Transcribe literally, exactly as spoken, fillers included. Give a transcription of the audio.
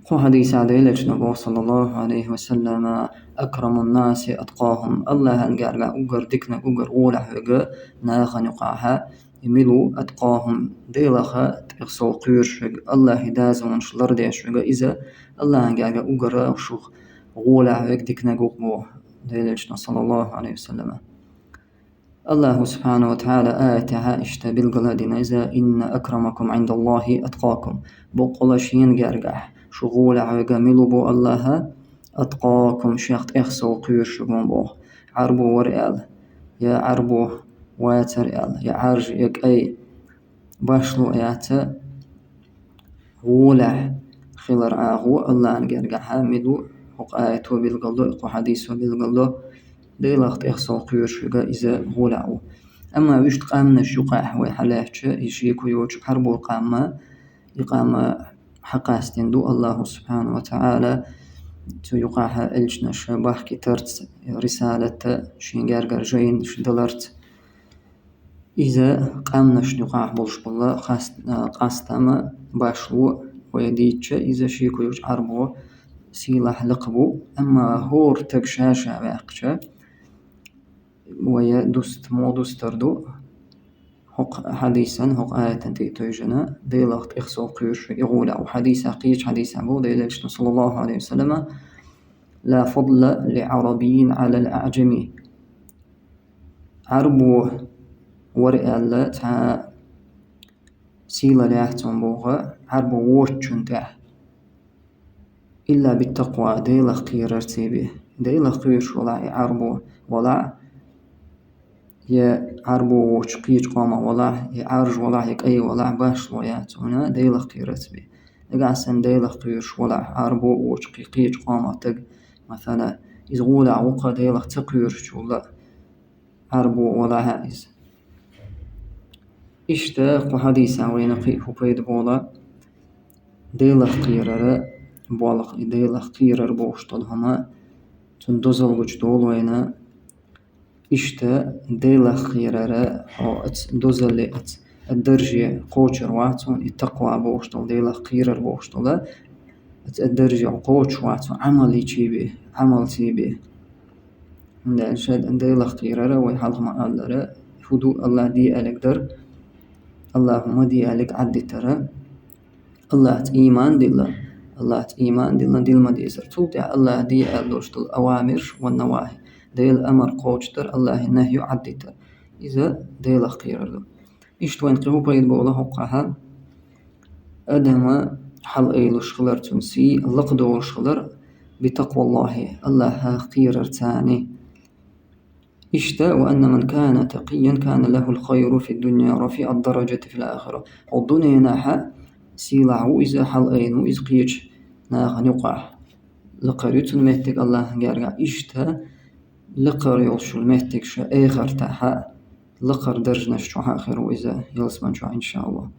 Кху хьадисехь Делан Элчано боху, саллаллаху Ӏалайхи ва саллама: «Акрамун наси аткъахум». Аллахьан гергахь уггар диканиг, уггар гӀолехь верг нахана юкъахь мила ву? Аткъахум, Делах тӀех сов кхоьруш верг, Аллахьан дозанаш лардеш верг, иза Аллахьан гергахь уггар шух гӀолехь верг, диканиг ву боху Делан Элчано, саллаллаху Ӏалайхи ва саллама. Аллаху субхьанаху ва тагӀала аятехь иштта билгала дина иза: «Инна акрамакум Ӏиндаллахи аткъакум». Боккъала шена гергахь шух гӀолехь верг мила ву боху Аллахьа? «Аткъакум», шех тӀех сов кхоьруш верг ву боху. Ӏарбо вара аьлла, я Ӏарбо вацара аьлла, я Ӏаржа, я кӀай, башхало яц, гӀолехь хилар агӀо Аллахьан гергахь мила ву, хӀокху аято билгал до, кху хьадисо билгал до, Делах тӀех сов кхоьруш верг иза гӀолехь ву. Амма вуьшта къаьмнаш юкъахь вай хьалаьцча, и шеко йоцуш Ӏарбойн къам, и къам хьакъастийна ду Аллаху субхьанаху ва тагӀала, цу юкъахь элчанаш бахкийтарца, рисалат шен гергара жайнаш даларца. Иза къаьмнашна юкъахь болуш болу хас-, а, къастам, башхало вай дийцча, иза шеко йоцуш Ӏарбойн сийлахь лакха бу, амма хӀора стаг ша-ша ваьккхича, вай дуста, муха дустар ду, хӀокху хьадисан, хӀокху аятан тӀе а тевжина, Делах тӀех сов кхоьруш верг и гӀолехь ву. Хьадисехь, кхечу хьадисехь боху Делан Элчано, саллаллаху Ӏалайхи ва саллама: «Ла фадла ли Ӏарабиййин Ӏалал Ӏаъжами». Ӏарбо вара аьлла цхьа сийлалла яц цунна боху Ӏарбо воцучунна тӀехь. «Илла биттакъва», Делах кхерарца бен. Делах кхоьруш валахь и Ӏарбо валахь, я Ӏарбо воцучу кхечу къомах валахь, я Ӏаржа валахь, я кӀай валахь, башхало яц цунна Делах кхерарца бен. Нагахь санна Делах кхоьруш валахь Ӏарбо воцучу кхе-, кхечу къомах стаг, масала, иза гӀолехь ву-кх Делах ца кхоьручул а, Ӏарбо валахь иза. Иштта кху хьадисехь вайна кхин а хӀун пайда болу? Делах кхерар болх, и Делах кхерар бохуш долу хӀума, цуьнан дозалла гучудолу вайна. Иштта Делах кхерар, хьо оцу дозалле, оцу дарже кхочур вац хьуна и такъва бохуш долу, Делах кхерар бохуш долу, оцу дарже хьо кхочуш вац хьуна Ӏамал йича бен, Ӏамалца бен. ХӀунда аьлча Делах кхерар, вай хьалха ма-аллара, хӀун ду, Аллахь де аьлларг дар, Аллахьа ма де аьлларг Ӏаддитар. Аллахьца ийман дилла, Аллахьца ийман дилла, дилла ма-деззара. Цул тӀаьхьа Аллахьа де аьлла долуш долу авамирш ва навахьи, Делан амар кхочушдар, Аллахьан нахьйу Ӏаддитар. Иза Делах кхерар ду. Иштта вайна кхин хӀун пайда болу хӀокхахь? Адам хьалаайъуш хилар, цуьнан сий лакхадолуш хилар, битакъваллахьи, Аллахьах кхерарца. Иштта, ва анна ман кана такъийян кана лахул хайру фид дунья рафиъа даражати фил ахира. Хьо дуьненахь сийлахь ву иза, хьалаайна ву иза кхечу нахана юкъахь. Лакхара ю цуьнан меттиг Аллахьан гергахь. Иштта, лакхара йолуш йолу меттиг ша эхартахь, лакхара даржанаш чохь а хир ву иза ялсаман чохь, иншааллахь.